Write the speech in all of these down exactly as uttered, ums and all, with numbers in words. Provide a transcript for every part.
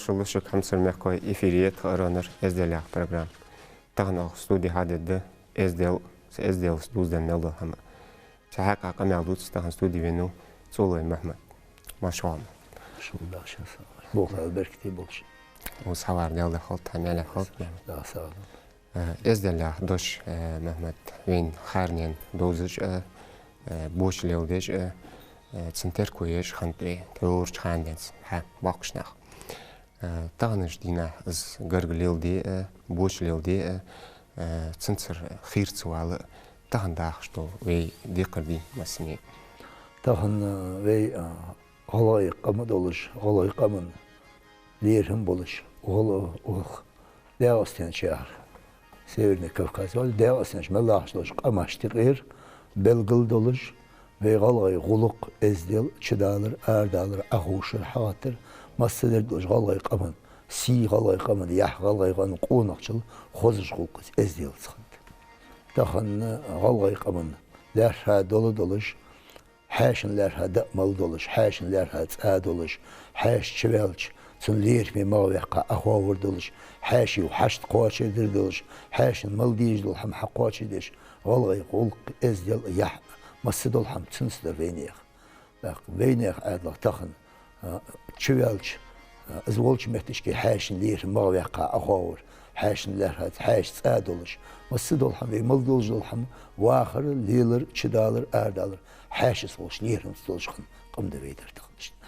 Шулушек, хьамсара мехкахой, эфире я тха «Аронар эздел» яха программа. Тахан оаха студе хьадергда эздел, цу эзделаца дувзаденна мел дола хӀама. Цу хьакъехьа къамаьл дувц тахан студе венав Цолой Мухьмад. Марша воагӀалва. Шун дашас. Бохал беркате болча. Укхаза хьавар Дала духьал хилда, хьа маьлехьа хилда. Да, сагӀа. Э, эздел яха дош, э, Мухьмад, вайна харнен довзаш а, э, боча леладеш а, э, цун терко еш а хиннад вай тхьовра хана денз хьа боккхийча наха. Э, таханарча дийнахьа из гарга леладе а, боча леладе а, э, цунцара хийра ца вала а, тахан дахаш дола вай декхар дий массане? Тахан, э, вай, э, гӀалгӀай къам долаш, гӀалгӀай къаман лерхӀам болаш, гӀалгӀа, гӀалгӀа ДегӀастенчахьара, Северный Кавказ вале, ДегӀастенча мел латташ долча къамашта юкъера белгала долаш, вай гӀалгӀай гӀулакх, эздел, чудалар, арадалар, Ӏохувшар, хьагӀаттар, массадерг долаш гӀалгӀай къаман сий, гӀалгӀай къаман яхь, гӀалгӀай къаман къонахчал хозаш гӀулакх из эзделаца хиннад. Тахан гӀалгӀай къаман лаьрхӀа дола долаш, хьаьшан лаьрхӀа даа мала долаш, хьаьшан лаьрхӀа цӀа долаш, хьаьша чуваьлча, цун лерхӀаме магӀа ваьккха Ӏоховр долаш, хьаьший хьашт кхоачашдер долаш, хьаьшан мала дезаш дола хӀама хьакхоачашдеш, гӀалгӀай гӀулакх, эздел, яхь, массадола хӀама цунца дар вайнаьха. ТӀаккха вайнаьха Ӏаьдалах тахан, а, чуваьлча, а, из волча метташка хьаьшан лерхӀаме магӀа ваьккха Ӏоховр, хьаьшан лаьрхӀа, хьаьша цӀа долаш, массадола хӀама, вай мел долаш дола хӀама, вахар, лелар, чудалар, арадалар, хьаьшаца волча лерхӀамца долаш хинна къам да вай дар тахан иштта.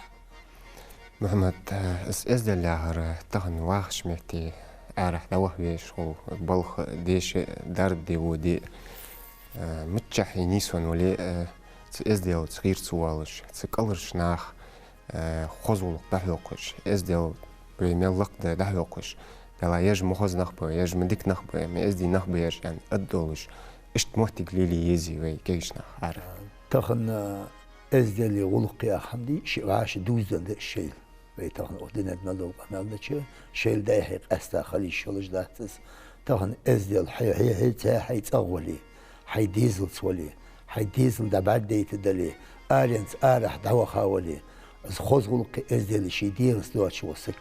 Мухьмад, э, из эздел яхар тахан вахача метте арахьа дӀаваха везаш хул, балха, деша дарба де воде, э, миччахьа нийсвенна вале а, э, цу эзделаца хийра ца воалаш, цу кӀалхарча наха, э, хоза гӀулакх дӀахьокхаш, эздел вай мел лакха да дӀахьокхаш, Дала, ераш ма хоза нах ба, ераш ма дика нах ба, ма эздий нах ба ераш, аьнна, аргдолаш, иштта моттиг лелае езий вай кегийча наха хьара? Тахан, э, эздели гӀулакхи яха хӀама дий, ши вӀаши дувзаденна да шоайла. Вай тахан укх дунен тӀа мел дола къамаьл дича, шоайла дӀай-хьай къаьста хила йиш йолаш дац из. Тахан эздел хьай, хьай, хьай, цӀа хьай цӀагӀа вале, хьай дезалца вале, хьай дезал дӀабӀаргадайта дале, аренца арахьа дӀаваха вале, из хоза гӀулакхи эздели ший дегӀаца доацаш вола саг,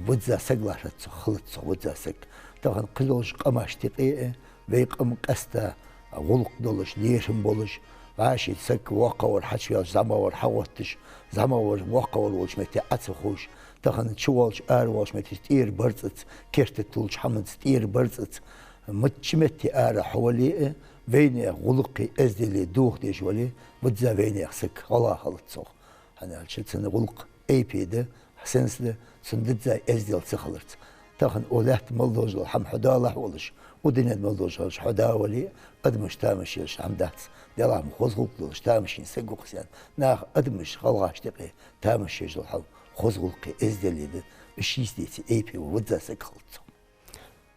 визза саг лархӀац цох, хилац цох визза саг. Тахан кхыдолча къамашта юкъе а, вай къам къаьста гӀулакх долаш, лерхӀам болаш, вӀаший саг воккхавар хьачуваьлча, зӀамагӀвар хьагӀотташ, зӀамагӀвар воккхавар волча метте Ӏо ца ховш, тахан чуволча, араволча метте тӀера барзкъаца, керта туллача хӀаманца тӀера барзкъаца, мичча метте арахьа вале а, вайнаьха гӀулакхи эздели дохадеш вале, визза вайнаьха саг гӀалгӀа хилац цох. ХӀана аьлча цун гӀулакх айпе да, сенца да, цун дизза эздел ца хиларца. Тахан укх лаьтта мел долаш дола хӀама хьо далахь волаш, укх дунен тӀа мел долаш хӀама хьо да вале а, адамашта тамаш еш хӀама дац. Делахь-м хоза гӀулакх долаш тамашийна саг ва-кх из, аьнна, наха, адамаша, гӀалгӀашта юкъе тамаш еш дола хӀама хоза гӀулакхи эздели да, уж шийца деце айпе ва, визза саг хилац цох.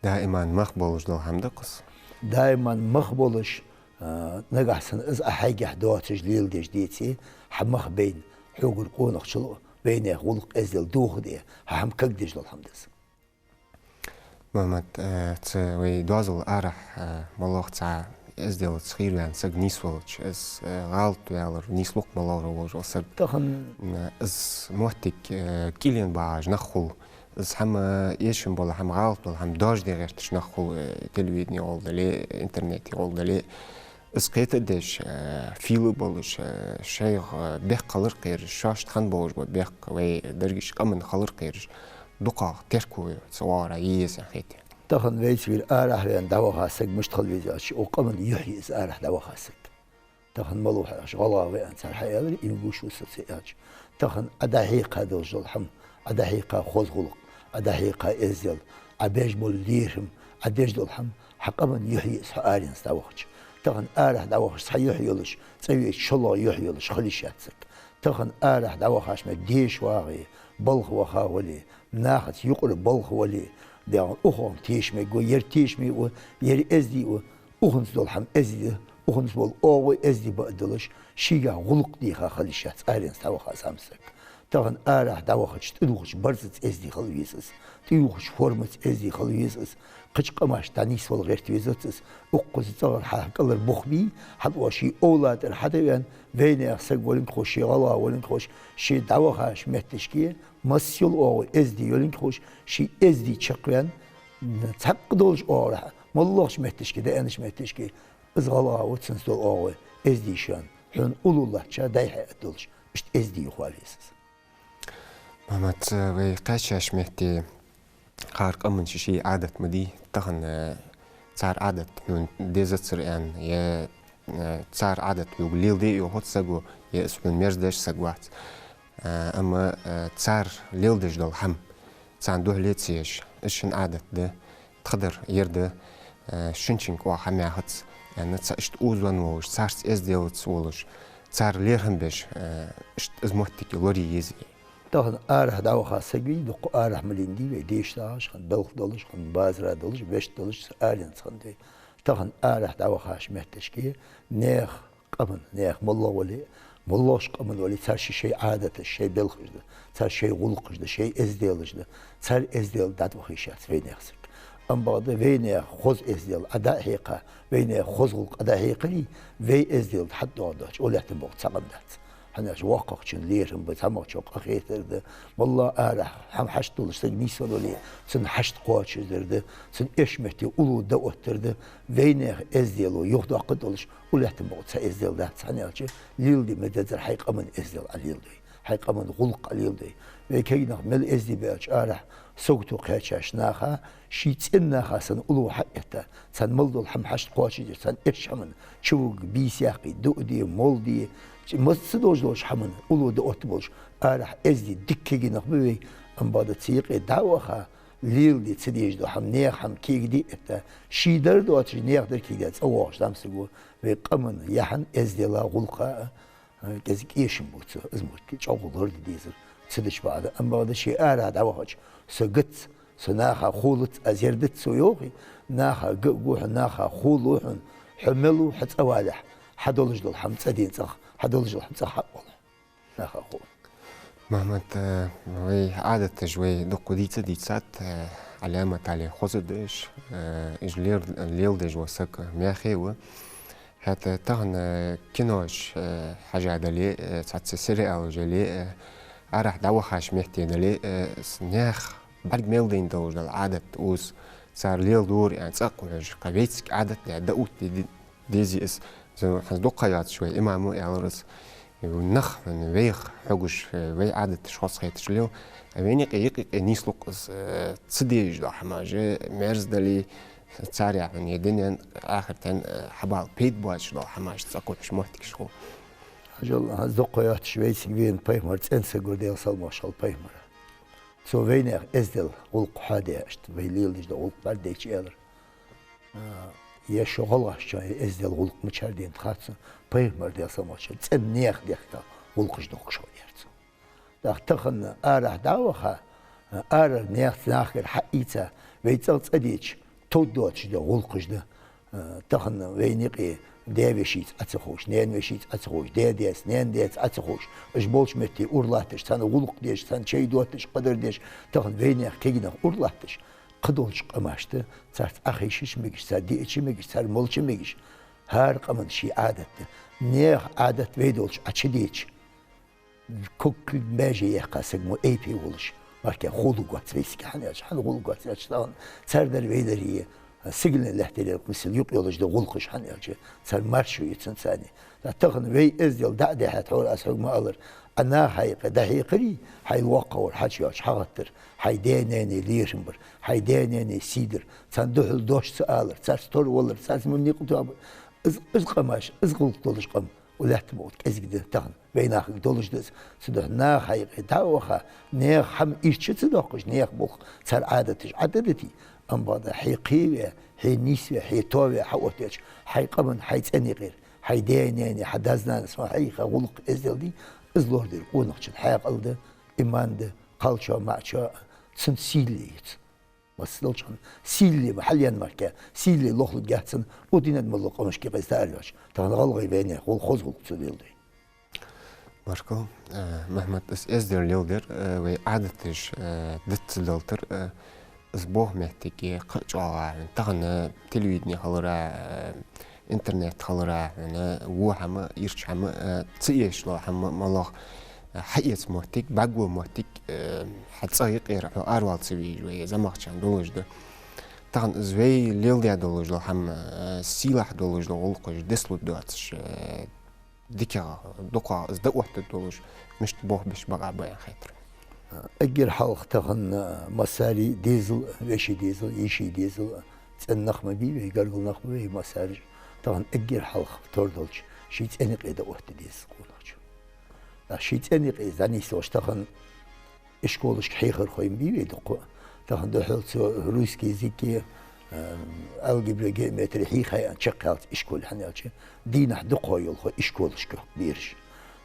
Даиман мах болаш дола хӀама да-кх из. Даиман мах болаш, а, нагахьа санна из Ӏа хьайгахьа доацаш леладеш деце, хьа мах байна, хьогара къонахчал а вайнаьха гӀулакх, эздел дохаде, хьа хӀама кагдеш дола хӀама да из. Мухьмад, э, цу вай доазол арахьа, э, моллагӀа цхьа эзделаца хийра ваьнна саг нийсвелча, из, э, гӀалат ваьлар нийслу-кх моллагӀа волаш вола саг. Тахан, э, из моттиг, э, кӀийлен багӀаш нах хул. Из хӀама эшам бола хӀама, гӀалат бола хӀама доаржаде гӀерташ нах хул, э, телевидене гӀолла дале, интернете гӀолла дале. Из кхетадеш, э, фийла болаш, э, шоайх, э, бехк хилар кхераш, шоашта хинна болаш бола бехк, вай дерригача къаман хилар кхераш, дукхагӀа терко ца вагӀара е еза хете. Тахан вайца вир арахьа ваьнна дӀаваха саг мишта хила веза аьлча, укх къаман юхь я из арахьа дӀаваха саг. Тахан малув хьо аьлча, гӀалгӀа ва аьнна цар хьааьлар, им гуш ва со ца аьлча. Тахан Ӏа дӀахьекха долаш дола хӀама, Ӏа дӀахьекха хоза гӀулакх, Ӏа дӀахьекха эздел, Ӏа беш бола лерхӀам, Ӏа деш дола хӀама хьа къаман юхь я из, хьо аренца дӀавахача. Тахан арахьа дӀавахаш цхьа юхь йолаш, цӀавеча шоллагӀа юхь йолаш хила йиш яц саг. Тахан арахьа дӀавахача метте деша вагӀе, балха ваха вале, нахаца юкъара балха вале, дегӀан ухо-м тешаме ва, ер тешаме ва, ер эздий ва, укхунца дола хӀама эздий да, укхунца бола оагӀув эздий ба а долаш, шийгахьа гӀулакх дийха хила йиш яц аренца дӀаваха зӀамсаг. Тахан арахьа дӀавахача, тӀадувхача барзаца эздий хила веза из. ТӀадувхача формаца эздий хила веза из. Кхыча къамашта дӀанийсвала гӀерта везац из. Укхаза цӀагӀара хьа кӀалхара бух бий, хьатӀавоагӀа ший овлада тӀара хьатӀавена, вайнаьха саг волга ховш, ший гӀалгӀа волга ховш, ший дӀавахача метташка, масса йола оагӀув эздий йолга ховш, ший эздий чакхвена, цхьаккха долча оагӀорахьа, моллагӀча метташка, даьннача метташка, из гӀалгӀа ва, цунца дола оагӀув эздий шоана, хьона уллув латтача дӀай-хьай а долаш, иштта эздий юха веза из. Мухьаммад, вай кхаьчача метте хӀара къаман ший-ший Ӏадат ма дий, тахан, э, цар Ӏадат хьона дезацар аьнна, е, э, цар Ӏадат хьога леладе а йоахац саго, е из хьона мерза деш саг вац. Э, амма, э, цар леладеш дола хӀама царна духьале ца еш, из шун Ӏадат да, тхадар ер да, э, шун чинк оаха хӀама яхац, аьнна, цхьа иштта озавенна волаш, царца эзделаца волаш, цар лерхӀам беш, э, иштта из моттиг лорае еза. Тахан арахьа дӀаваха саг вий, дукха арахьа ма лийннадий вай, дешаш хинна, белха долаш хинна, базара долаш, вешта долаш, аленца хиннад вай. Тахан арахьа дӀавахача метташка наьха къаман, наьха моллагӀа вале а, моллагӀча къаман вале а, цар ший-ший Ӏадаташ, шоай белхаш да, цар шоай гӀулакхаш да, шоай эзделаш да, цар эздел дӀатӀаваха йиш яц вайнаьха саг. Амма бакъда вайнаьха хоза эздел Ӏа дӀа а хьекха, вайнаьха хоза гӀулакх Ӏа дӀа а хьекхаре, вай эзделга хьатӀадоагӀаргдоацаш, уллув лаьттан бокъо цхьа къам дац. ХӀана аьлча воккхагӀчун лерхӀам ба, цхьамогӀачоа къахетар да. МоллагӀа арахьа хӀама хьашт долаш саг нийсвенна вале а, цун хьашт кхоачашдар да, цун эшнача метте уллув дӀаоттар да. Вайнаьха эздело юхадоаккхаргдолаш, уллув лаьттан бокъо цхьа эздел дац, хӀана аьлча леладе ма деззара хьай къаман эздел Ӏа леладой, хьай къаман гӀулакх Ӏа леладой. Вай кагийнаха мел эздий ба аьлча арахьа, сагото кхаьчача наха, ший цӀен наха санна уллув хьаэтта, царна мел дола хӀама хьашт кхоачашдеш, царна эшнача хӀаман, чувуг, бийса яккхе, дуӀа де, молла де, масса долаш долча хӀаман уллув дӀаотта болаш, арахьа эздий дика кагийнах ба вай, амма бакъда цу юкъе дӀа а ваха, леладе ца дезаш дола хӀама, наьха хӀама кегаде а этта, ший дар доацаш, наьха дар кегаде а цӀавоагӀаш зӀамсаг ва, вай къаман яхьан, эздела, гӀулакха а, а, кӀезига эшам ба цо, из моттиг чӀоагӀа лораде дезар ца дича бакъда. Амма бакъда ше арахьа дӀавахача, со гац, со наха хулац, аз ер дац со йоахе, наха га а гу хьона, наха хулалу хьона, хьо мел ва, хьо цӀавалалехь, хьадолаш дола хӀама цӀадена цӀагӀа, хьадолаш дола хӀама цӀагӀа хьаоал хьона. Наха хул. Мухьаммад, э, вай Ӏадаташ вай дукха дийца а дийцад, э, Ӏаламат Ӏали хоза да уж, э, уж лер-, леладеш вола саг мехе ва. ХӀаьта тахан, э, кинош, э, хьажа дале, э, цхьацца сериалаш яле, э, арахьа дӀавахача метте дале, э, с-, наьха бӀарг мел дайна долаш дола Ӏадат уз цар леладора аьнна цӀаккха хьожаш, кхы вайцига Ӏадат да, дӀаоттаде дезий из. Из хӀанз дукха ха йоацаш вай имамо аьлар из. Нах хьона вайх хьогаш, вай Ӏадаташ хоза хеташ лел. Вайна юкъе, юкъе-юкъе нийслу-кх из, э, ца дезаш дола хӀамаш, мерза дале, царех хьона е дунен, ахартен, э, хьабала пайда боацаш дола хӀамаш цӀаккха хьожаш моттигаш хул. Ажал, хӀанз дукха ха йоацаш вайцига вена пайхамар цӀена саг вар, Даьла салам-моаршал хилда пайхамара. Цо вайнаьха эздел, гӀулакх хьадаь, иштта вай леладеш дола гӀулакх бӀаргадайча аьлар: а, е шо гӀалгӀашчоа е эздел, гӀулакх мичара да аьнна хац сона, пайхамара, Даьла салам-моаршал хилда цунна, цӀена наьха дехка гӀулакхаш дохкаш хьо, аьлар цо. ТӀаккха тахан арахьа дӀа а ваха, а, арара наьха, нахагара хьаийца, вай цӀагӀа цӀадеча, товш доацаш дола гӀулакхаш да. Э, тахан вайна юкъе даь вешийца Ӏо ца ховш, наьна вешийца Ӏо ца ховш, даь-даьца, наьна даьца Ӏо ца ховш, уж болча метте ура латташ, царна гӀулакх деш, царна чай доатташ, кхыдар деш, тахан вайнаьха кагийнах ура латташ, кхыдолча къамашта, царца Ӏохайшача мегаш, цар диача мегаш, цар молча мегаш, хӀара къаман ший Ӏадат да. Наьха Ӏадат вай долча Ӏочудеча, ког-кулг маьже яьккха саг мо айпе волаш, мара хуларгвац вайцига, хӀана аьлча, хӀана хуларгвац аьлча, тахан цар дар, вай дар е, сигален лаьттара, мисал, юкъе йолаш дола гӀулакхаш, хӀана аьлча, цар маршо я цунцара. ТӀаккха тахан вай эздел дӀа а дихьа, тхьовра аз хьога ма аллара, Ӏа наха хьай юкъе дӀахьекхаре, хьай воккхагӀвар хьачуяьлча хьагӀаттар, хьай даь-наьна лерхӀам бар, хьай даь-наьна сий дар, царна духьала дош ца алар, царца торавалар, царца мо никъ тоабар. Из, из къамаш, из гӀулакх долаш къам, уллув лаьттан бокъо кӀезига да тахан. Вайнахага долаш да из. Цудухьа наха хьай юкъе дӀа а ваха, наьха хӀама ирча ца доаккхаш, наьха болх, цар Ӏадаташ Ӏо тӀадите, амма бакъда хье кхеваь, хье нийсваь, хье тоаваь хьаоттаеча, хьай къаман, хьай цӀен юкъера, хьай даь-наьна, хьа дас-нанас ма хьийха гӀулакх, эздел дий, из лорадер къонахчун хьаькъал да, иман да, кхалчоа, маӀачоа, цун сийле я из. Масса долча хана сийле ма хьалъян мара, сийле лохлургьяц цунна, укх дунен мел йолча къамашка юкъе из тӀа ара йоацаш. Тахан гӀалгӀай вайнаьха гӀулакх, хоза гӀулакх цо леладой. Баркал, э, Мухьмад, из эздел леладар, э, вай Ӏадаташ, э, диц ца далтар, э, из болх моттиг кхы а чӀоагӀа хьона. Тахан телевидени хилара, э, интернет хилара хьона, во хӀама, ирча хӀама, э, ца эшаш дола хӀама моллагӀа, э, хьаэца моттиг, бӀаргго моттиг, э, хьа цӀагӀа юкъера хьо аравала ца везаш вай замахчан долаш да. Тахан из вай леладаь долаш дола хӀама, э, сийлахь долаш дола гӀулакхаш дицлургдоацаш, э, дикагӀа, дукхагӀа из дӀаоттаргдолаш, мишта болх беш бакъахьа ба аьнна хетар. Эггара хьалха тахан, а, массане дезал, веший дезал, йиший дезал, цӀена нах ма бий вай, гаргара нах ба вай массанена. Тахан эггара хьалха тора долча ший цӀен юкъе дӀаотта деза къонахчо. ТӀаккха ший цӀен юкъе дӀанийсдеш тахан ишколашка хьехархой ма бий вай дукха. Тахан духхьал цо русский язык, э, алгебра, геометри хьийхай аьнна чакхъяьлча ишколе, хӀана аьлча дийнахьа дукха йолаш ишколашка бераш.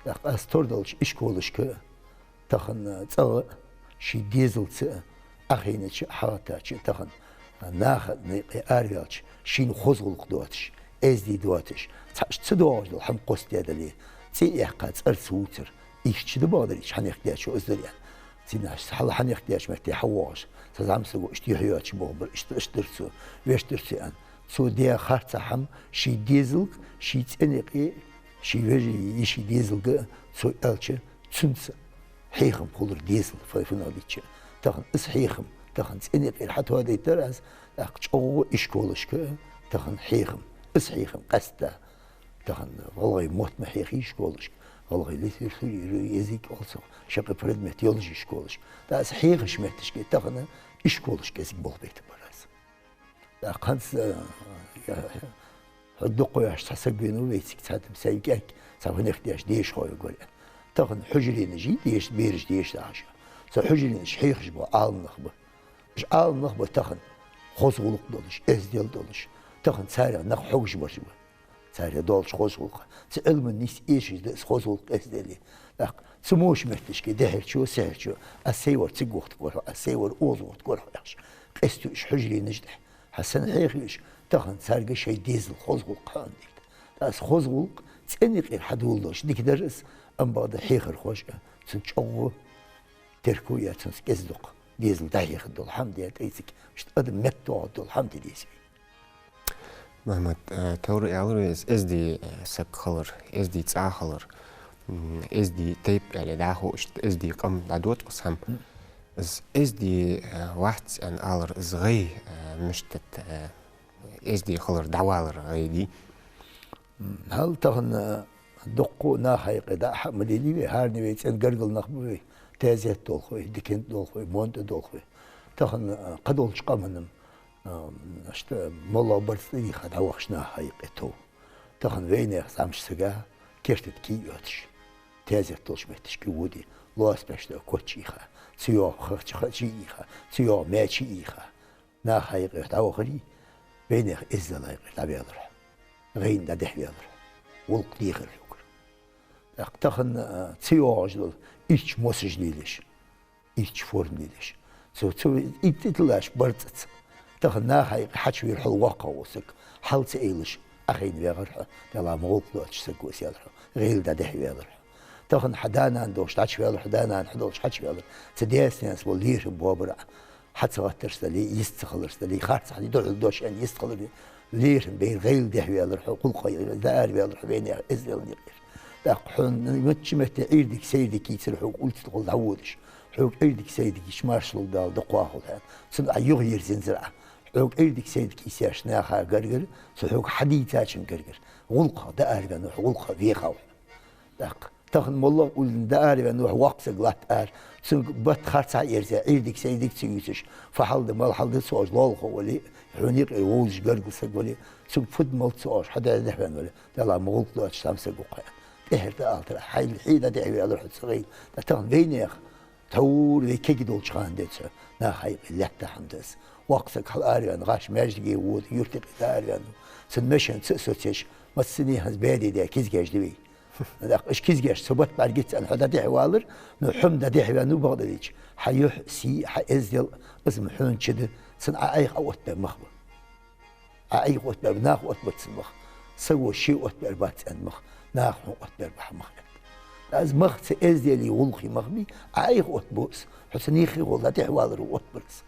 ТӀаккха аз тора долча ишколашка тахан, э, цӀагӀа ший дезалца Ӏохайнача, хьагӀаттача тахан, э, наха юкъе араваьлча, шийна хоза гӀулакх доацаш, эздий доацаш, цхьа иштта ца доагӀаш дола хӀама кхоссадаь дале, цӀи яьккха цӀерца вувцар, иштта да бакъдар, иштта хьанехк дечо из дар аьнна. Цигахьа хьал хьанехк деча метте хьавоагӀаш, са зӀамсаго иштта юхь йоацаш болх бар, иштта, иштта дар цо, вешта дар цо аьнна. Цо даь харцахьа хӀама ший дезалга, ший цӀен юкъе, ший вежарий, йиший дезалга цо аьлча, цунца хьехам хулар дезал, фай фуннагӀа дича. Тахан из хьехам, тахан цӀен юкъера хьатоадайтар аз, тӀаккха чӀоагӀа ишколашка тахан хьехам, из хьехам къаьстта. Тахан гӀалгӀай мотт ма хьехий школашка, гӀалгӀай литература, язык, олсах шаккхе предмет йолаш я школашка. ТӀаккха аз хьехача метташка тахан ишколашка кӀезига болх байтаргбар аз. ТӀаккха хӀанз, э, я, хьо дукха еш цхьа саг венав вайцига, цхьа тӀем сай кӀаьнк, цхьа хьанехк деш дешаш хьо вагар. Тахан хьужаренаш я деш, бераш дешаш дахьаш. Цу хьужаренаш хьехаш бола Ӏаламнах ба. Уж Ӏаламнах ба тахан хоза гӀулакх долаш, эздел долаш, тахан царех нах хьогаш бараш ба. Царех долча хоза гӀулакха. Цу Ӏилман нийсса эшаш да из хоза гӀулакх, эздел. ТӀаккха цу моча метташка дехьарчо, сехьарчо, аз сай вар цига вохийтаргвар хьо, аз сай вар укхаза вохийтаргвар хьо яхаш, къестаю уж хьужаренаш тӀехьа. Хьа санна хьехаю уж, тахан царга шоай дезал, хоза гӀулакх хьоахадергда. ТӀаккха из хоза гӀулакх цӀен юкъера хьадоладеш дика дар из, амма бакъда хьехархоша цунна чӀоагӀа терко яь, цунца кӀезига-дукха дезал дӀахьехаргдола хӀама де, тӀайцига иштта адам меттадоахаргдола хӀама де деза вай. Мухьмад, э, товр аьлар вай, из эздий, э, саг хилар, эздий цӀа хилар, м, эздий тайпа аьле дӀахо иштта эздий къам дӀадода-кх из хӀама. Из эздий, э, вац аьнна алар, из гӀай, э, мишта да, э, эздий хилар дӀавалар гӀай дий? М, хьал тахан, э, дукха наха юкъе дӀа а хьа ма дилий вай, хӀаране вай цӀен гаргара нах ба вай, тезет долх вай, дикант долх вай, монтӀа долх вай. Тахан, э, кхыдолча къаман-м, э, иштта моллагӀа барзкъа тӀа йийха дӀавахача наха юкъе тов. Тахан вайнаьха зӀамсага керта тӀа кий йоацаш, тезет долча метташка воде, лоаца беш дола коч йийха, цу йоагӀа хача хачи йийха, цу йоагӀа маьчи йийха. Наха юкъера дӀавахарий, вайнаьха эздела юкъера дӀаваьлар хьо. ГӀайна дӀадехьаваьлар хьо. ГӀулакх дехар хьогара. ТӀаккха тахан, а, ца йоагӀаш дола ирча мосаш лелаеш, ирча форма лелаеш. Цу, цу итт-, иттлагӀча барзкъаца. Тахан наха юкъе хьачувера хьол воккхагӀа вола саг, хьал ца эйлаш, Ӏохайна ваьгӀар хьо, Даьла ма гӀулакх доацаш саг ва из аьлар хьо, гӀайла дӀадехьаваьлар хьо. Тахан хьа да-нана долаш дӀачуваьлар хьо, да-нана хьо долаш хьачуваьлар. Цу даьца-наьнаца бола лерхӀам боабар Ӏа. Хьа ца гӀаттараш дале, йист ца хилараш дале, харцахьа духьал дош аьнна йист хилар, лерхӀам бер гӀайла дехьаваьлар хьо, гӀулакха дӀаараваьлар хьо вайнаьха эзделан юкъера. ТӀаккха хьона мачча метте Ӏуйре дика, сайре дика йийцар хьога улица тӀа гӀолла дӀаводаш. Хьога Ӏуйре дика, сайре дика йича, маршалла дала дукха хьо хьона. Цунна Ӏа юхаерзаензар Ӏа. Хьога Ӏуйре дика, сайре дика йийсача наха гаргара, цу хьога хьадийцачун гаргара. ГӀулакха дӀаараваьнна ва хьо, гӀулакха вехав хьо. ТӀаккха тахан моллагӀа уллина дӀаараваьнна ва хьо, воккха саг латт ара, цунга бат харцахьа а ерзаяь, Ӏуйре дика, сайре дика ца ювцаш, фу хьал да, мала хьал да ца оалаш лоалахо вале, хьона юкъера вовзаш гаргара саг вале, цунга фу да, мала да ца оалаш хьо дӀадехьаваьнна вале, Даьла ма гӀулакх доацаш зӀамсаг ва-кх хьо аьнна. ТӀехьара тӀа алатар, хьайла хье дӀадехьаваьлар хьо цу гӀайла. ТӀаккха тахан вайнаьха тхьовра вай кегий долча хана денз наха юкъе лаьтта хӀама да из. Воккха саг хьалараваьнна, гӀаш маьждиге вода, юрта юкъе дӀаараваьнна, цун машенаца а соцаеш, массане хӀанз баьде даь кизгаш да вай. ТӀаккха уж кизгаш цу бат бӀаргагуц аьнна хьо дӀадехьавалар, но хьо-м дӀадехьаваьннав, бакъдар аьлча, хьа юхь, сий, хьа эздел, из-м хьона чу да, цунна Ӏа Ӏайха Ӏооттабаь мах ба. Ӏа Ӏайха оттабаьр ба, наха оттабац цунна мах. Саго ше оттабаьр бац аьнна мах, наха хьона оттабаьр ба хьа мах аьнна. Аз мах ца эздели гӀулакхи мах бий, Ӏайха оттабу аз. Хьо ца нийххе гӀолла тӀехвалар оттабар аз.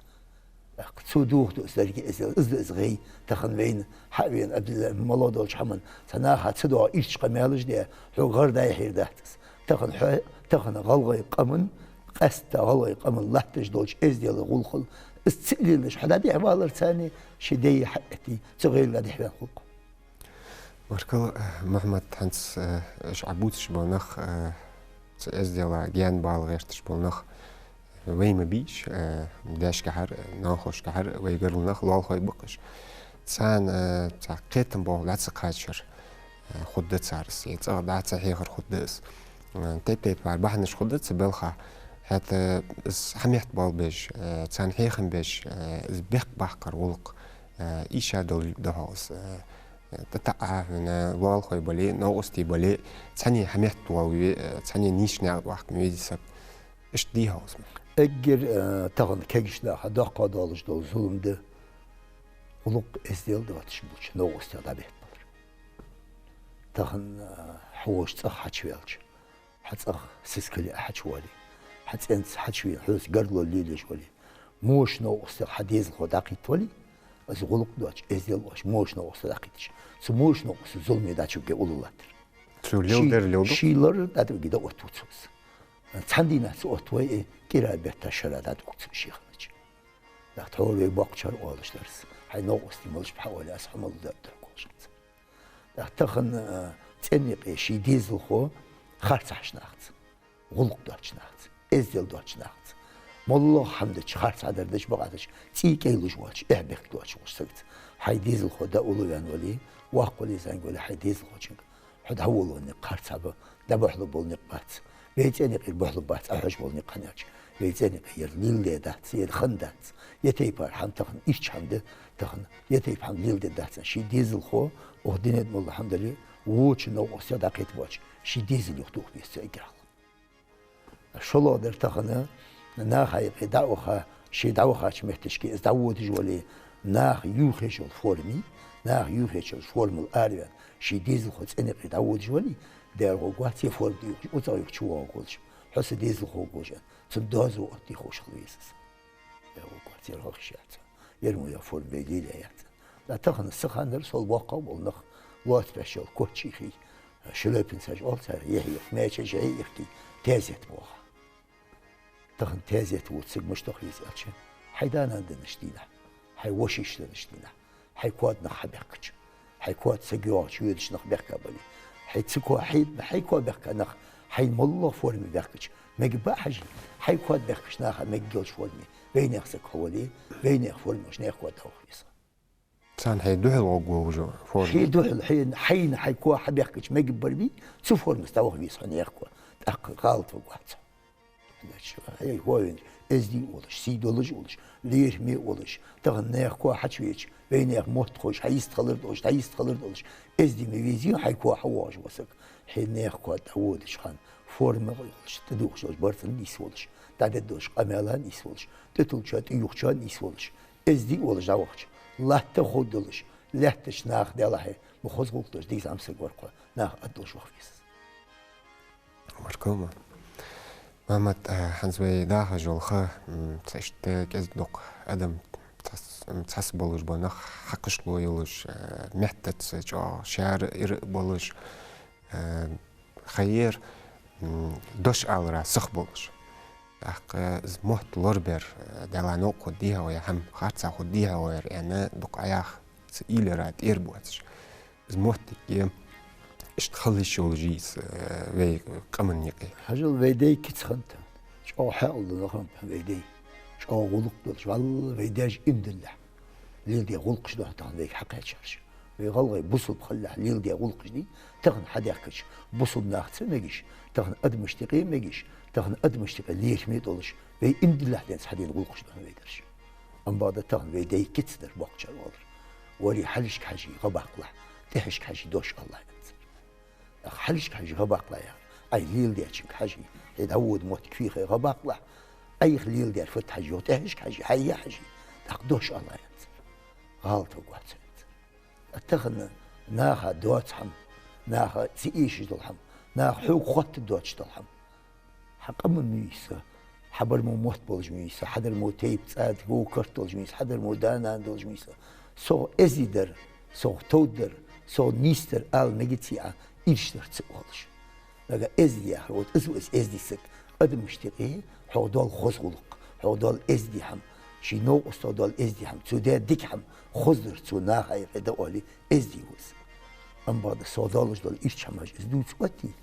ТӀаккха цо дохаду аз деррига эздел, из да из гӀай, тахан вайна, хьа а вена, Ӏабдулла, мало долча хӀаман, цхьа наха ца доагӀа ирча къамаьлаш де, хьога гӀар дӀайхьийр дац аз. Тахан хьо, тахан гӀалгӀай къаман, къаьстта гӀалгӀай къаман латташ долча эздела гӀулакхал, из ца лелаш, хьо дӀадехьавалар царна, ший дай хьаэттий, цу гӀайла дӀадехьаваьнна хул-кх. Баркал, Мухьаммад, хӀанз, э, уж Ӏа бувцаш бола нах, э, цу эздела гаьна бала гӀерташ бола нах, вай ма бий уж, э, даьшкахьара, ноанахошкахьара, вай гаргара нах, лоалахой ба-кх уж. Царна, э, цхьа кхетам болх дӀа ца кхачар, э, хургда цар из, е цӀагӀа дӀа ца хьехар хургда из. Э, тайп-тайпара бахьанаш хургда цу балха. ХӀаьта из хьаметта болх беш, э, царна хьехам беш, э, из бехк баккхар гӀулакх, э, ийша дола да-хьогӀ из, э, ТӀатаӀа хьона лоалахой бале, новкъостий бале, цхьанне хьаметта воалаве, цхьанне нийсача наькъа тӀа вахка ма везий саг. Иштта дий-хьогӀ из? Эггара, э, тахан кагийча наха доккха долаш дола зулам да гӀулакх, эздел доацаш болча новкъостех дӀабеттабалар. Тахан, э, хьо волча цӀагӀа хьачуваьлча, хьа цӀагӀа сискал яь хьачувоале, хьа цӀенца хьачувена, хьоца гаргало лелаеш вале, воча новкъостех хьа дезалхо дӀакхийтта вале, из гӀулакх доацаш, эздел доацаш, воча новкъостех дӀакхийттача, цу воча новкъоста зуламе дӀачуге уллув латтар. Цо леладер леладу? Ший лар дӀатӀавиге дӀаоттаву цо из. Цхьан дийнахьа ца оттавой, э, кӀира бетта шера дӀадуг цо ший ханча. ТӀаккха тхьовра вай боккхачар оалаш дар из: хьай новкъостий малаш ба хьа оале, аз хьо мала дергдар-кх оалаш хиннад цар. ТӀаккха тахан, э, цӀен юкъе ший дезалхо харцахьача нахаца, гӀулакх доацача нахаца, эздел доацача нахаца, моллагӀа хӀама дича, харцахьа дар дича, бакъахьа дича, цӀий кӀайлуш воацаш, эхь-бехк доацаш волча сагаца хьай дезалхо дӀа уллув ваьнна вале, воккха вале, зӀамига вале, хьай дезалхочунга: хьо дӀаволавенна никъ харцахьа ба, дӀабахьалургбола болх боккха никъ бац. Вай цӀен юкъера бахьалургбац Ӏа хьожаш бола никъ, хӀана аьлча вай цӀен юкъе ер леладаь дац, ер хиннадац. Ер тайпара хӀама тахан ирча хӀама да, тахан ер тайпа хӀама леладаь дац. Ший дезалхо, укх дунен тӀа моллагӀа хӀама дале, воча новкъостех дӀакхетаргбоацаш, ший дезал юхатоха веза цо эггара хьалха. ШоллагӀа дар тахан наха юкъе дӀа а ваха, ше дӀавахача метташка из дӀаводаш вале, наха юхаеш йола форма, наха юхаеш йолча формал араваьнна, ший дезалхо цӀен юкъера дӀаводаш вале, дера гӀоргвац ер форма тӀаювхаш, укх цӀагӀа юха чувоагӀаргволаш, хьо са дезалхо ва-кх оалаш, цун доазув оттаде ховш хила веза из. Дера гӀоргвац, ер хьалхашка яц. Ер мо йола форма вай лелаяь яц. ТӀаккха тахан са ханара сол боккхагӀа бола нах, лоаца беш йола Коччий хий, Шлёпинцаш оал царех, яхье йоах, маьчеш яхье йихкий, таьзета боагӀа. Тахан таьзета вода саг мишта ваха веза аьлча, хьай да-нана деннача дийнахьа, хьай вошийша деннача дийнахьа, хьай коа нах хьабаьхкача, хьай коа саг йоагӀача йодача нах баьхка бале, хьай цу коа хье-, хьай коа баьхка нах хьайна моллагӀа форме баьхкача, мегаргба хьажа, хьай коа баьхкача наха мегаргйолча форме вайнаьха саг хьо вале, вайнаьха форме йолча наьха коа дӀаваха веза хьо. Царна хьай духьал гӀоргва уж форма. Хьай духьал, хьайна, хьайна хьай коа хьабаьхкача мегаргбар бий, цу формаца дӀаваха веза хьо наьха коа. ТӀаккха гӀалат варгвац хьо. Хьай хьо веннача эздий волаш, сий долаш волаш, лерхӀаме волаш, тахан наьха коа хьачувеча, вайнаьха мотт ховш, хьайистхилар долаш, дӀайистхилар долаш, эздий ма везий хьай коа хьавоагӀаш вола саг. Хьай наьха коа дӀаводача хана форма йолаш, тӀадувхаш долча барзкъа нийсволаш, дӀадергдолча къамаьла нийсволаш, тӀатуллачоа, тӀаювхачоа нийсволаш, эздий волаш дӀавахача, латта ховргдолаш, лаьттача наха, делахь а, ма хоза гӀулакх деш, дика зӀамсаг вар-кх хьо, наха аргдолаш ваха веза. Баркал ма. Мухьаммад, э, хӀанз вай дахаш йола ха, м, цхьа иштта кӀезига-дукха адам, цхьацца, м, цхьацца болаш бола нах, хьакхашло йолаш, э, меттаца чӀоагӀа шаьра, ира болаш, э, хайер, м, дош алара сиха болаш. ТӀаккха из мотт лорабер, э, Даьла новкъа хургдий-хьогӀ ер, хӀама харцахьа хургдий-хьогӀ ер аьнна, дукха Ӏаяха, цу уйлара тӀера боацаш. Из мотт дика, иштта хила йиш йолаш я из, э, вай къаман юкъе. Хьажал, вай дай кица хиннад, чӀоагӀа хьаькъал дола нах хиннаб вай дай. ЧӀоагӀа гӀулакх долаш, валлахӀи, вай даьша иман диллалехь леладаь гӀулакхаш да тахан вайга хьакхаьчараш. Вай гӀалгӀай бусалба хилалехь леладаь гӀулакхаш дий, тахан хьадаьхкача бусалба нахаца мегаш, тахан адамашта юкъе мегаш, тахан адамашта юкъе лерхӀаме долаш, вай иман диллалехь денз хьадена гӀулакхаш да вай дараш. Амма бакъда тахан вай дай кица дар, боккхачар оалар: варе, хьалхашка хьажий, гӀа баккхалахь, тӀехьашка хьажий, дош алалахь, аьннад цар. ТӀаккха хьалхашка хьажий, гӀа баккхалахь яхар, Ӏай леладечунга хьажий, хье дӀавода моттиг фийхай, гӀа баккхалахь, Ӏайха леладер фуд хьажий, юха тӀехьашка хьажий, хьайе хьажий, тӀаккха дош алалахь, аьннад цар. ГӀалат варгвац хьо, аьннад цар. Тахан наха доаца хӀама, наха ца эшаш дола хӀама, Наха хьога хоттадоацаш дола хӀама. Хьа къаман муйса, хьа бар мо мотт болаш муйса, хьа дар мо тайпа цӀа, говр, карт долаш муйса, хьа дар мо да-нана долаш муйса. Сох эздий дар, сох товш дар, сох нийса дар ала мегац Ӏа, ирча дар ца оалаш. Нагахь эздий яхар, вот из ва из эздий саг, адамашта юкъе хьох дола хоза гӀулакх, хьох дола эздий хӀама, ший новкъостах дола эздий хӀама, цо даь дика хӀама, хоза дар цо наха юкъе дӀаоале, эздий ва из. Амма бакъда сох долаш дола ирча хӀамаш из дувца оттий,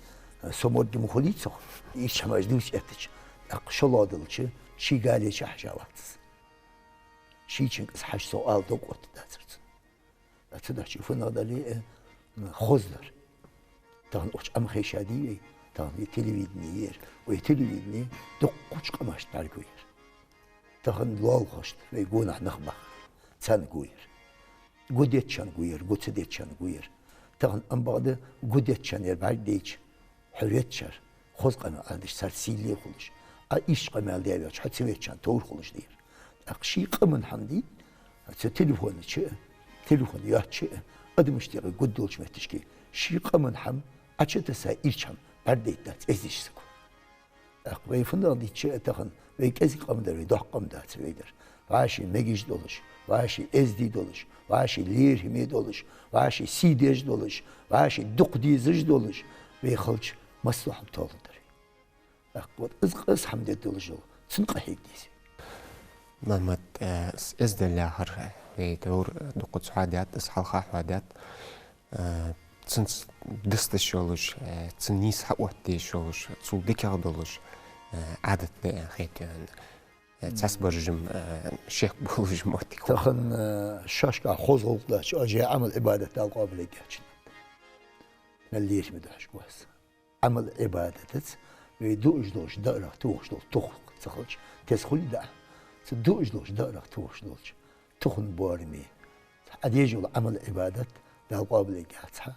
со морг ма хулий цох, ирча хӀамаш дувца эттача, тӀаккха шоллагӀа долча ший гале чу хьежа вац из. Шийчунга из хьажа сох ала дог оттадацар цунна. Ца дохча фуннагӀа дале, э, хоза дар. Тахан укх чу Ӏомахийша дий вай, тахан вай телевидени я ер. Вай телевидени дуккхача къамашта бӀаргагу ер. Тахан лоалахошта, вай гонахьа нах бахараш, царна гу ер. Гу дечоа гу ер, гу ца дечоа гу ер. Тахан амма бакъда гу дечоа ер бӀаргадайча, хьо везачар хоза къамаьл деш, цар сийле хулаш. Ӏа ирча къамаьл даь везача, хьо ца везачарна товр хулаш да ер. ТӀаккха ший къаман хӀама дий, цу телефона чу, телефон йоацача, адамашта юкъе гуш долча моттигашка ший къаман хӀама, Ӏочутесса ирча хӀама бӀаргадайта дац эздийча саго. ТӀаккха вай фуннагӀа дича а тахан, вай кӀезига къам дар, вай доккха къам дацар вай дар. ВӀаший мегаш долаш, вӀаший эздий долаш, вӀаший лерхӀаме долаш, вӀаший сий деш долаш, вӀаший дукха дезаш долаш, вай халча массо а хӀама толаш дар. ТӀаккха вот из къа, из хӀама де долаш дола, цунна къахьега деза. Мухьаммад, э, с-, эздел яхар, вай товр дукхаза хьоадаьд, из хьалха хьоадаьд. Э, цунца дусташ йолаш, э, цун нийса хьаоттадеш йолаш, цул дикагӀа долаш, э, Ӏадат да аьнна хет хьона. Э, цхьабараш-м, э, шек болаш моттиг. Тахан, э, шоашкахьа хоза гӀулакх даьча, ожа Ӏамал-Ӏибадат Дала къоабал ергьяц шун. Мел лерхӀаме да хьожаргва аз. Ӏамал-Ӏибадатаца вай дуаш долча даарах тохаш дола тух ца хилча, теза хулий даа. Цу дуаш долча даарах тохаш долча тухун боараме Ӏа деш йола Ӏамал-Ӏибадат Дала къоабал ергьяц хьа,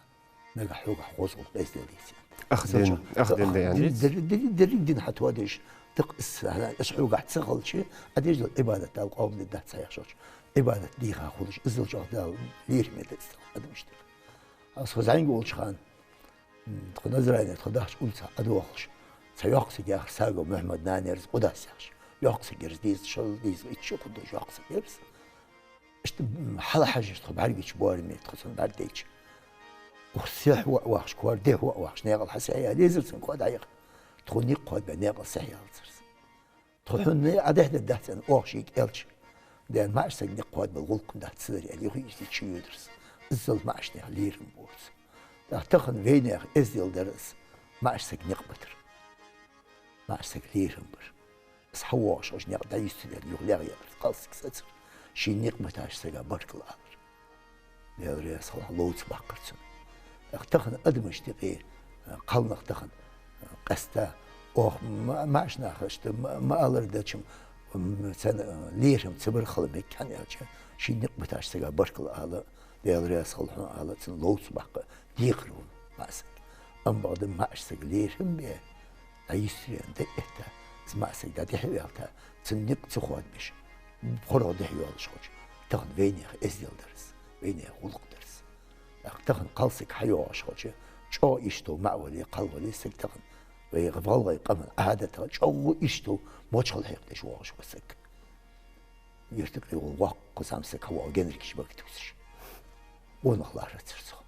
нагахь хьогахь хоза гӀулакх, эздел дийца. Ах дин, ах дин да аьнна дийца? Деррига дин, деррига дин хьатоадеш, дакъа из, из хьогахь ца хилча, Ӏа деш дола Ӏибадат Дала къоабал дергдац хьа яхаш долча. Ӏибадат дийха хулаш, иззал чӀоагӀа Дала лерхӀаме да из адамашта. Аз хоза зӀамига волча хана, м, тхо Назране тхо дахча улица Ӏодоахаш, цхьа йоккха саг яхар Сагов Мухьаммад, нана яр из, Къудас яхаш. Йоккха саг яр из, деза, шозза, деза, итт шу хургдолаш йоккха саг яр из. Иштта, м, хьалхьежача тхо бӀаргагуча боараме, тхо цунна бӀаргадайча, укх сехьа воӀ вахаш, кор дехьа воӀ вахаш, наькъал хьасехьаяь лезар цунга, кхо дӀаяхар. Тхо никъ кхоадабаь, наькъал сехьаялцар из. Тхо хьона Ӏа дехьа дергдац аьнна, оаха шийга аьлча, ден маӀача сага никъ кхоадабала гӀулакх дац цар аьнна, юха из чуйодар из. Иззал маӀача наьха лерхӀам бора цо. ТӀаккха тахан вайнаьха эздел дар из, маӀача сага никъ битар. МаӀача сага лерхӀам бар. Из хьавоагӀаш хилча никъ дӀаюстар аьнна, юха легӀ яр из, кхалсаг сецар. Ший никъ битача сага баркал алар. Даьла раьза хилва хьона, ловца баккхар цунна. ТӀаккха тахан адамашта юкъе, э, кхалнах тахан, э, къаьстта, оаха ма-, маӀача наха иштта ма-, ма аллара деча-м, м, царна, э, лерхӀам ца бар хила мег, хӀана аьлча, ший никъ битача сага баркал ала, Даьла раьза хилва хьона ала, цунна ловца баккха декхар ва маӀа саг. Амма бакъда маӀача сага лерхӀам бе, дӀаюстар аьнна дӀаэтта, из маӀа саг дӀа дехьа ваьлча, цун никъ ца кхоадабеш, хоргӀа дехьа йоалаш хилча, тахан вайнаьха эздел дар из, вайнаьха гӀулакх дар из. ТӀаккха тахан кхалсаг хьайоагӀаш хилча, чӀоагӀа ирча тов, маӀа вале, кхал вале саг тахан, вай гӀалгӀай къаман Ӏадатах чӀоагӀа ирча тов, мочхал хьекхадеш воагӀаш ва саг. Юрта юкъе вола воккха зӀамсаг хьавоагӀа, генаргаш бага тувсаш. Къонах лархӀацар цох.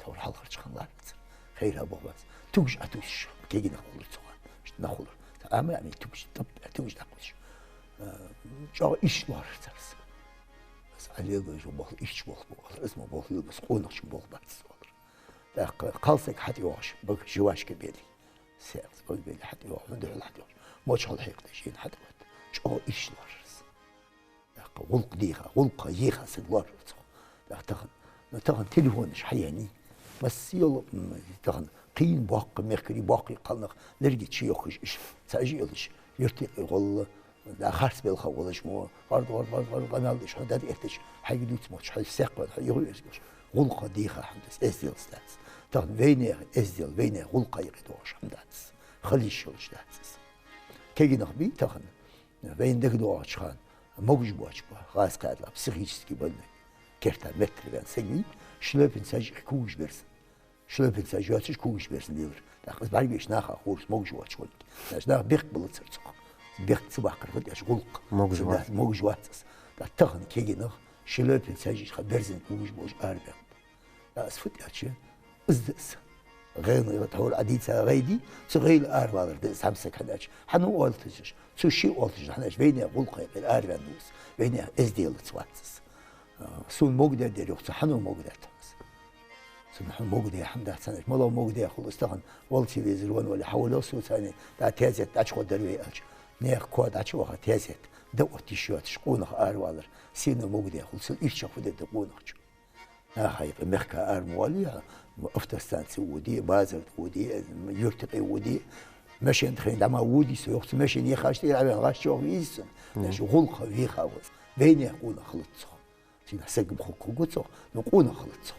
Товр хьалхарча хана лархӀацар. Хайра боху аз. Тугаш Ӏотувсаш, кегий нах хулар цох. Иштта нах хулар. Ца Ӏамай, Ӏамай тугаш, тӀап, тугаш дӀакхувсаш. Э, чӀоагӀа ирча лоархӀар цар из. Аз Ӏалелбай жо боху, ирча болх боху, аз ма боху, юлбас къонахчун болх бац из олар. ТӀаккха кхалсаг хьатӀайоагӀаш, бага жвачка бели. Саьрца бага бели хьатӀайоагӀа, хӀунда хьол хьатӀайоагӀаш. Мочхал хьекхадеш, жин хьатӀавода. ЧӀоагӀа ирча лоархӀар из. ТӀаккха гӀулакх дийха, гӀулакх йийха саг лоархӀар цох. ТӀаккха тахан, ну, тахан телефонаш хьаяьннай. Масса йола, м, тахан кхийна боккха мехкарий, боккхий кхалнах лерга чуйохкаш, уж цхьа уж йолаш, юрта юкъе гӀолла, да, харц белха волаш мо, гӀорд, гӀорд, гӀорд, гӀорд, къамаьл деш, хьо дӀатӀаэттача, хьайга дувца мотташ, хьо сехкаваьнна, хьо юхаверза волаш. ГӀулакх дийха хӀама да из, эзделца дац. Тахан вайнаьха эздел, вайнаьха гӀулакх юкъе доагӀаш хӀама дац из. Хила йиш йолаш дац из. Кегий нах бий тахан. Вайна дагадоагӀача хана, могаш боацаш ба, гӀазкхий, психически больной, керта меттар ваьнна саг вий, шлёпанца сажих кугаш берза. Шлёпанца йоацаш когаш берзан лелар. ТӀаккха из бӀаргаш наха хурс могаш воацаш хулар. Нах бехк балацар цох. Бехк ца баккхар фуд аьлча гӀулакх. Могаш вац. Могаш вац из. ТӀаккха тахан кегий нах шлёпанца йоацаш ха берзан когаш болаш арабаьннаб. ТӀаккха из фуд аьлча, из да из. ГӀайла тхьовра Ӏадийца гӀай дий, цу гӀайла аравалар да из хӀама саг хьан аьлча. Хьан оалаш, цу ши оалаш хьан аьлча, вайнаьха гӀулакха юкъера араваьнна ва из. Вайнаьха эзделаца вац из. А, сона могадаьд ер, йоах цо, хьан могадаьд хьона из. Сона хьона могадаь хӀама дац хьона аьлча, мала могадаь хул из тахан, вала телевизор венна вале, хьавола соца, царна дӀа тезет дӀачугӀоргда вай аьлча. Наьха коа дӀачуоха тезет, дӀаотта йиш йоацаш къонах аравалар, сенна могадаь хул, сел ирча фу дергда къонахчо. Наха юкъе мехка ара ма вале, автостанце воде, базар тӀа воде, юрта юкъе воде, машен тӀа хайна дӀа ма водий со, йоах цо, машен яхаш тӀера Ӏавена гӀаш чӀоагӀа веза сона. Мгм. Аьлча гӀулакха вийха ва из. Вайнаьха къонах хилац цох. Цунах саг ба хургва цох, но къонах хилац цох.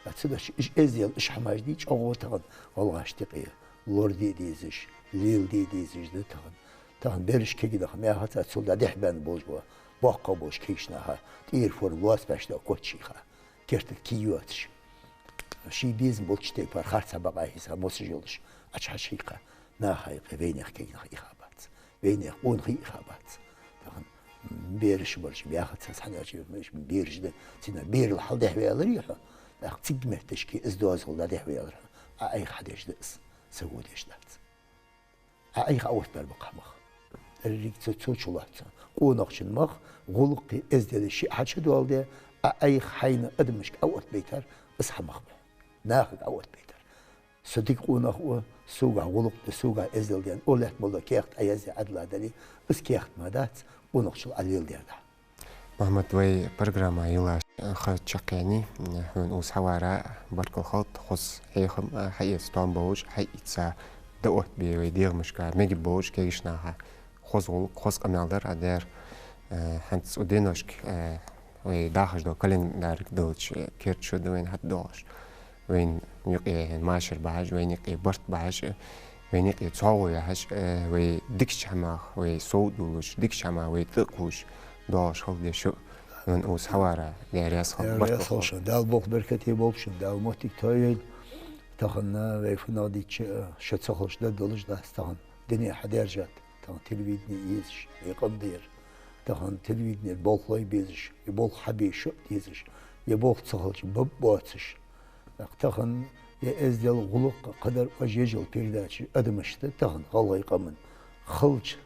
А цудухьа уж эздел, уж хӀамаш дий, чӀоагӀа тахан гӀалгӀашта юкъе лораде дезаш, леладе дезаш да тахан. Тахан бераш кегий нах мехаца цул дӀадехьабаьнна болаш ба, боккхий болаш кегийча наха, тӀера форда лоацбаьча да коччийха, керта кий йоацаш. Ший безам болча тайпара харцахьа бакъахьа хьийза, мосаш йолаш, Ӏочухьийха, наха юкъе вайнаьха кегий нах ийха бац. Вайнаьха къонахий ийха бац. Тахан бераш бараш баьхац аз хьан аьлча, бераш да, цунах берал хьалдехьаваьлар хьо. ТӀаккха цига метташка из доазол дӀадехьаваьлар хьо. Ӏа Ӏайха хьадеш да из, саго деш дац. Ӏа Ӏайха Ӏооттабаьр ба-кх хӀамах. Деррига цо, цо чулоац. Къонахчун мах, гӀулакхи эздели шиъ хьачудоаладе, Ӏа Ӏайха хьайна адамашка Ӏооттабайтар из хӀамах ба. Нахага Ӏооттабайтар. Со дика къонах ва, согахьа гӀулакх да, согахьа эздел да аьнна, оалаш бола кехат Ӏоязде Ӏадала дале, из кехат ма дац, къонахчул Ӏа леладер да. Мухьаммад, вай программа йилла ха чакхъяьннай, хьона укхаза хьавара баркал хилда, хоза хьехам а хьаэца, тоам болаш хьаийца, дӀаоттабе вай дегӀамашка мегаш болаш кегийча наха хоза гӀулакх, хоза къамаьл дар Ӏа даьр. Э, хӀанз цу деношка, э, вай дахаш дола календарга диллача, э, керда шу да вайна хьатӀадоагӀаш. Вайна юкъе машар бахьаш, вайна юкъе барт бахьаш, вайна юкъе цхьоагӀо яхьаш, э, вай дикача хӀамах вай совдоалаш, дикача хӀамах вай тӀакхувш доагӀаш хилда шу. Хьона укхаза хьавара, Даьла раьза хилва. Даьла раьза хилва шоана. Дала болх беркате болба шун, Дала моттиг тойойла. Тахан вай фуннагӀа дича, э, шу ца хилча дар долаш дац тахан. Дуне хьадаьржад. Тахан телевидене езаш, вай къам да ер. Тахан телевиденера болхлой безаш, е болх хьабе шу дезаш, е болх ца хилча баб боацаш. ТӀаккха тахан е эздел, гӀулакх, кхыдар, ожежал передача адамашта тахан гӀалгӀай къаман хилча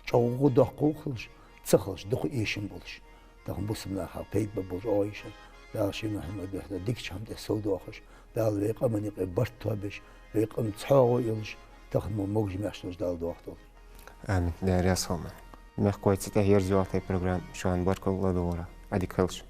чӀоагӀа доккхагӀа хилча, ца хилча дукха эшам болаш. Тахан бусалба наха пайда ба болаш оагӀув я шоана. Дала ший Мухьаммад духьа дикача хӀама тӀа совдоахаш, Дала вай къаман юкъе барт тоабеш, вай къам цхьоагӀо йолаш, тахан мо могаш-маьрша долаш Дала доахадолда. Амин. Даьла раьза хилва. Мехкахой, цу тӀа ерзайоал тха программа. Шоана баркал ладувгӀара. Ӏадика хийла шун.